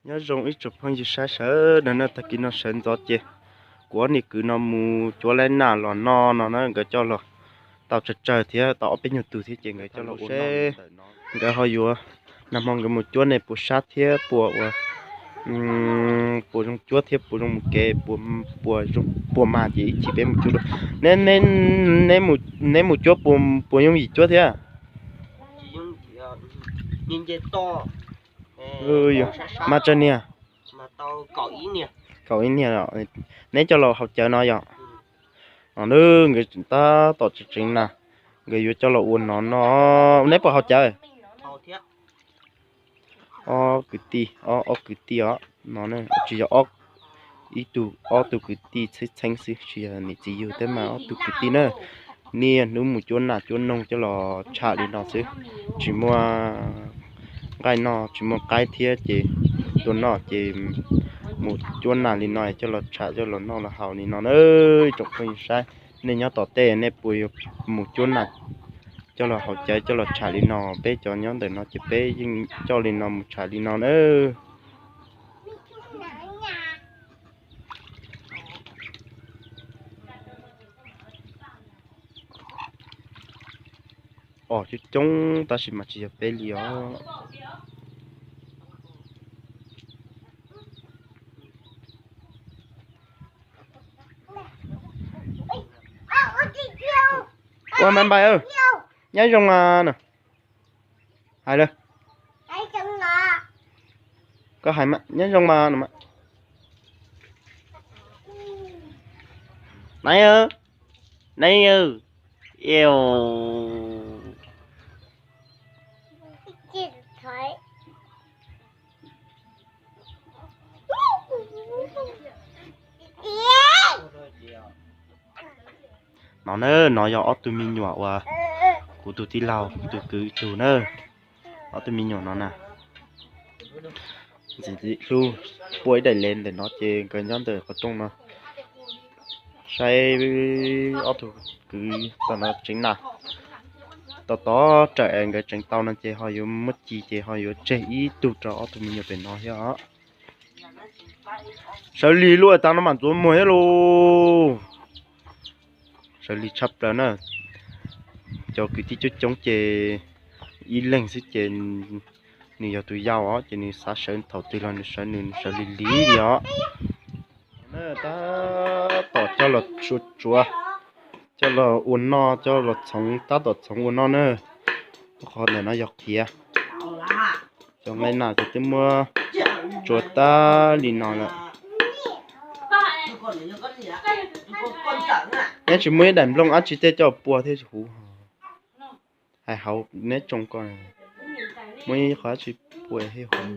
Nyob zoo ib tsoom phooj ywg saib sawv daws na, tag kis no sawv ntxov ces kuv ob niag kwv no mus cuab laib nas los no no na, nkawd coj los tau tsawg tsawg thiab, tau ob peb nyuag tus thiab ces nkawd coj los ua seb nkawd ho yuav, nag hmo nkawd mus cuab ne puas sab thiab puas ua, puas zoo cuab thiab puas zoo mus kev, puas, puas mas ces ib chim peb mus cuab dua. Neb mus cuab puas yooj yim cuab thiab? Mas tsawg niag? Kaum ib niag. Neb coj los haus cawv no yom? No nkawd tab tom tseev tseev na, nkawd yuav coj los ua no no. Neb puas haus cawv? Ob kwv tij, ob kwv tij os no, tsis yog ob, ib tug, ob tug kwv tij txheeb txheeb xwb, tsis yog niam txiv yug thiab mas ob tug kwv tij na. Niaj hnub mus cuab nas cuab noog coj los tsham li no xwb, tsis muaj nqaij noj tsis muaj qaib thiab ces tuaj noj ces mus cuab nas li no coj los tsham coj los noj los haus li no na. Tsoom phooj ywg saib, nej nyob tom tej nej puas yuav mus cuab nas coj los haus cawv coj los tsham li no? Peb cov nyob ntawm no ces peb yeej coj li no mus tsham li no na. Os, coob coob tab sis mas tsis yog peb li os. Ua mas npais, nyob zoo mas no. Hais lawm. Koj hais mas nyob zoo mas no. Nai, nai, iu. No na, no yog ob tug me nyuam uas kuv tus tij laug tus kwv tug na. Ob tug me nyuam no na, ntxim hlub, pua ib daim le ntawm no ces nkawd nyob ntawm qhov rooj no. Saib ob tug kwv tom no tseev nas, tom tod raws nkawd tseev tau no ces ho yuav muab ci ces ho yuav tseg ib tug rau ob tug me nyuam pem no thiab os. Sawv lig luaj tas no mam ntxuav muag thiab lauj. Sawv lig tshaj plaws na. Cov kwv tij coob coob ces ib leeg xwb ces nws yog tus yau os ces nws xav sawv thaum twg los nws sawv, nws sawv lig lig li os. Tab tom coj los tsuav tsuav, coj los ua noj, coj los txhoov, tab tom txhoov ua noj na. Qhov ntawm no yog qhiav. Cov nqaij nas ces twb muab tsuav tag li no lawm. Neb tsis muaj ib daim nplooj dab tsi tej coj pua thiab huv? Hais hauv neb tsoo ko, muaj ib qho dab tsi pua thiab huv?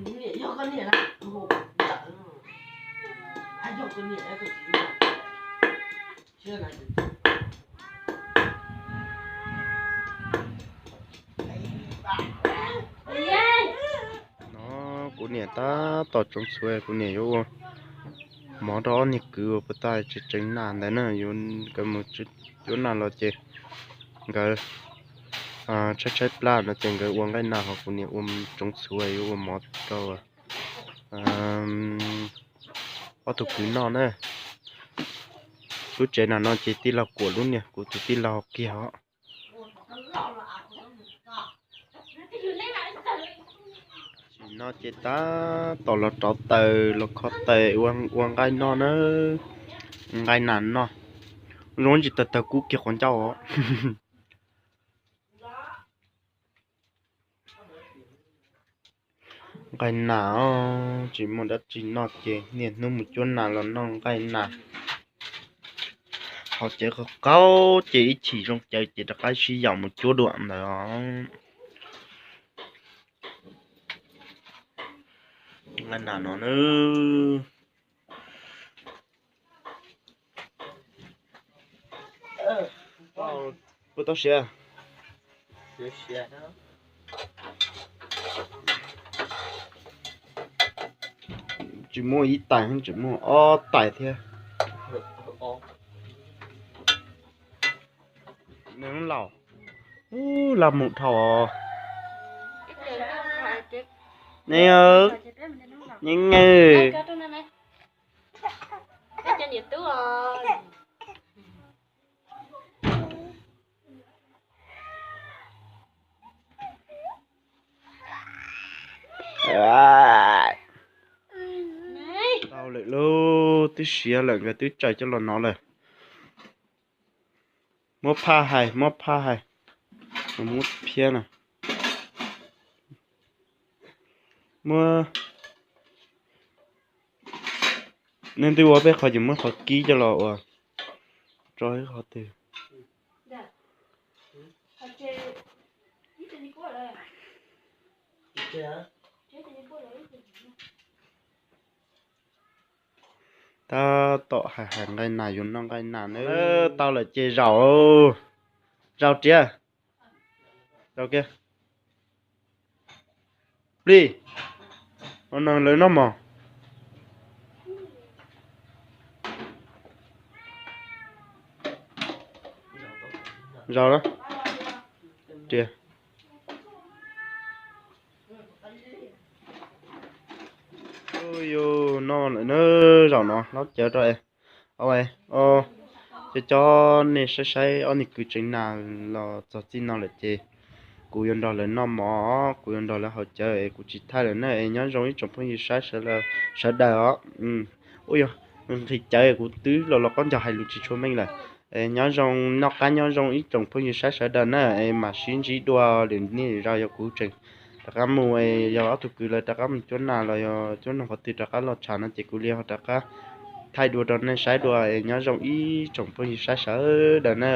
No kuv niam tab tom tsoov txhuv, kuv niam yuav ua mov rau ob niag kwv uas puag ta tseev nas ntawd na, yuav nkawd mus cuab nas los ces nkawd tshaib tshaib plab no ces nkawd ua nqaij nas, ho kuv niam ua tsoov txhuv yuav ua mov rau ob tug kwv noj na. Lub tsev nas no ces tij laug Kuam lub niag, kuv tus tij laug kiag os. Sim no ces tab tom los rauv taws los kho taws ua nqaij noj na, nqaij nas noj. Zoo tsis tawg tawg kub kiag quav ncauj os. Nqaij nas, tsis muaj dab tsi noj ces niaj hnub mus cuab nas los noj nqaij nas. Haus cawv qaug qaug ces ib chim zoo cawv ces rov qab sib yaum mus cuab dua ntawd. Nqaij nas no na. Puas tau siav? Tsis muaj ib tais, tsis muaj ob tais thiab. Nws laus, laj mus dhau. Ne, Nyeej nyeej. Tau lawm lauj, twb siav lawm, nkawd twb tsaws coj los nov lawm. Muab phaj hais, muab phaj hais, muab phiab na. Muab, nej twb ua peb qhov ces muab qhov kib coj los ua, tso ib qhov twg. Tab tom hais hais nqaij nas, yuav noj nqaij nas na. Tau lawm ces zaum, zaum riam, zaum kiag. Plig, ua no lawv noj mov. Zaum na. Riam. Yuav noj lawm na, zaum no hlob cawv rau. Cov, cov nej saib saib ob niag kwv tsev nas los txog txij no lawm ces kuv yuav nrog lawv noj mov, kuv yuav nrog lawv haus cawv es kuv tsis thaij lawm na. Es nyob zoo ib tsoom phooj ywg saib sawv daws os. Ua yog nqhis cawv kuv twb los los qaub ncaug hais lus tsis tshua meej lawm. Es nyob zoo, noj qab nyob zoo ib tsoom phooj ywg saib sawv daws na, es mam sib ntsib dua lwm niaj lwm zaus. Yog kuv tseem rov qab mus, yog ob tug kwv lawv rov qab mus cuab nas los yog cuab noog qhov twg rov qab los tsham no ces kuv li ho rov qab thaij dua rau nej saib dua. Es nyob zoo ib tsoom phooj ywg saib sawv daws na.